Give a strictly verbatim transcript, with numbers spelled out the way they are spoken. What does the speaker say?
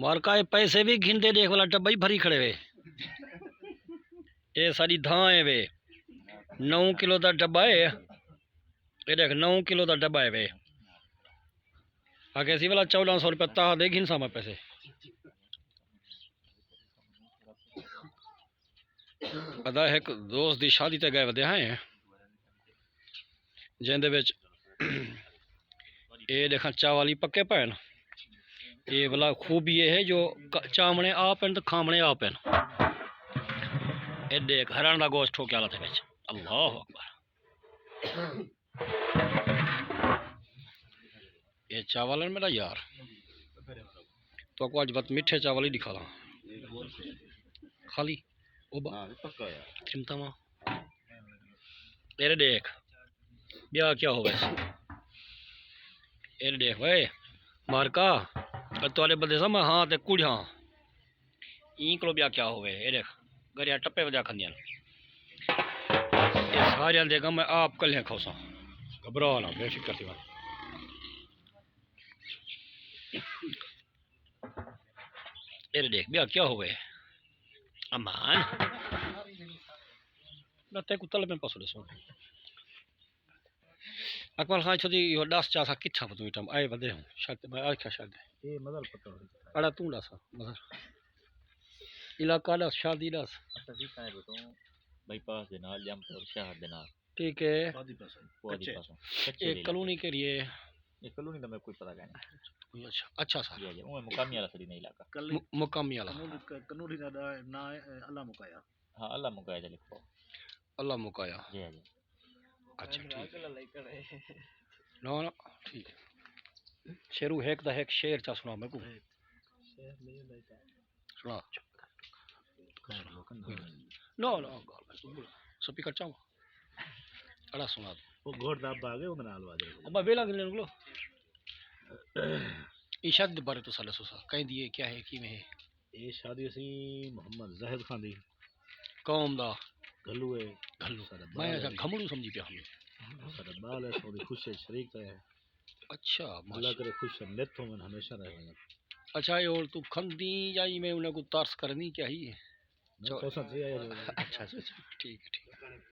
مارکا اے پیسے بھی گھن دے، ݙیکھ والا ڈبہ ہی بھری کھڑے وے۔ اے ساݙی دھاں اے وے، نو کلو دا ڈبہ اے۔ اے ݙیکھ، نو کلو دا ڈبہ اے وے۔ آکھے سی والا چوݙاں سو روپے تاں دے، گھن ساں میں پیسے۔ ادا ہک دوست دی شادی تے ڳئے ودے ہیں، جیندے وچ اے ݙیکھاں چاول ہی پکے پئے ہن۔ اے والا خوبی اے ہے جو ک-، چاوݨے آپ ہن تے کھاوݨے آپ ہن۔ اے ݙیکھ، ہرݨ دا گوشت ٹھوکیا لاتے وچ۔ اللہ اکبر۔ اے چاول ہن میرا یار، تو کو اڄ وت میٹھے چاول ہی ݙکھالاں۔ خالی او با، ہاں، پکا یار۔ چمتا ماں۔ اے ݙیکھ، ٻیا کیا ہووے؟ اے ݙیکھ وے، مارکا، اے تہاݙے بندے ساں میں ہاں تے کجھ ہاں۔ ایں کولو ٻیا کیا ہووے؟ اے ݙیکھ، گریاں ٹپے ودیا کھاندیاں۔ اے ساریاں دے ڳم میں آپ کلھے کھوساں۔ گھبرا نہ، بے فکر تھی ونڄ۔ اے ݙیکھ، ٻیا کیا ہووے؟ امان۔ نہ تیکوں طلب میں پاسو ݙسوں۔ اکمل خان، اتھوں دی اے ݙس چا سا کتھاں پتوں اٹم آئے ودے ہوں۔ شک میں آکھیا شک ہے۔ اے مزل پتہ ہوئی۔ اڑا توں ݙس مزل۔ علاقہ ݙس، شادی ݙس۔ اچھا جی، سائیں پتوں بائی پاس دے نال، جم پور شہر دے نال۔ ٹھیک ہے۔ پوادھی پاسوں۔ پوادھی کچے۔ پاسوں۔ کچے اے لے کالونی لے۔ کیڑھی ہے؟ اے کالونی دا میں کوئی پتہ کائنی۔ اچھا، اچھا سر۔ جی، جی، اوں مقامی والا ساݙی نے علاقہ۔ کلی۔ م-، مقامی والا۔ کالونی، ک-، کالونی دا ناں ہے، اے، اللہ مکایا۔ ہاں، اللہ مکایا جا لکھو۔ اللہ مکایا۔ جی، جی۔ اچھا، ٹھیک ہے۔ نہ، نہ، ٹھیک ہے۔ شیرو ہک دا ہک شعر چا سݨا میکوں۔ شعر نہیں ہوندا اتنا۔ سݨا۔ نہ، نہ، ڳالھ میں سݨ۔ سپیکر چاہوں۔ اڑا سݨا دے۔ او گھوڑ دا ابا آ ڳئے، اوں دے نال واجے۔ ابا ویلا گھن لینو۔ ایں شادی دے بارے تساں ݙسو سا، کہیں دی ہے، کیا ہے، کیویں ہے؟ اے شادی اسی محمد زاہد خان دی۔ قوم دا۔ گھلو ہے۔ گھلو۔ ساݙا میں ٻال اچھا ہے۔ گھمڑو سمجھی پیا ہم۔ ساݙا ٻال ہے، سو دی خوشی شریک ہے۔ اچھا، اللہ ماشاءاللہ۔ کرے خوش نت ہوون، ہمیشہ رہ ونڄن۔ اچھا، اے ہول توں کھندیں یا ایویں انہاں کوں ترس کریندیں کیا ہی؟ نہیں، چلو۔ پسند سی آیا جو۔ اچھا، اچھا، اچھا، ٹھیک ہے، ٹھیک ہے۔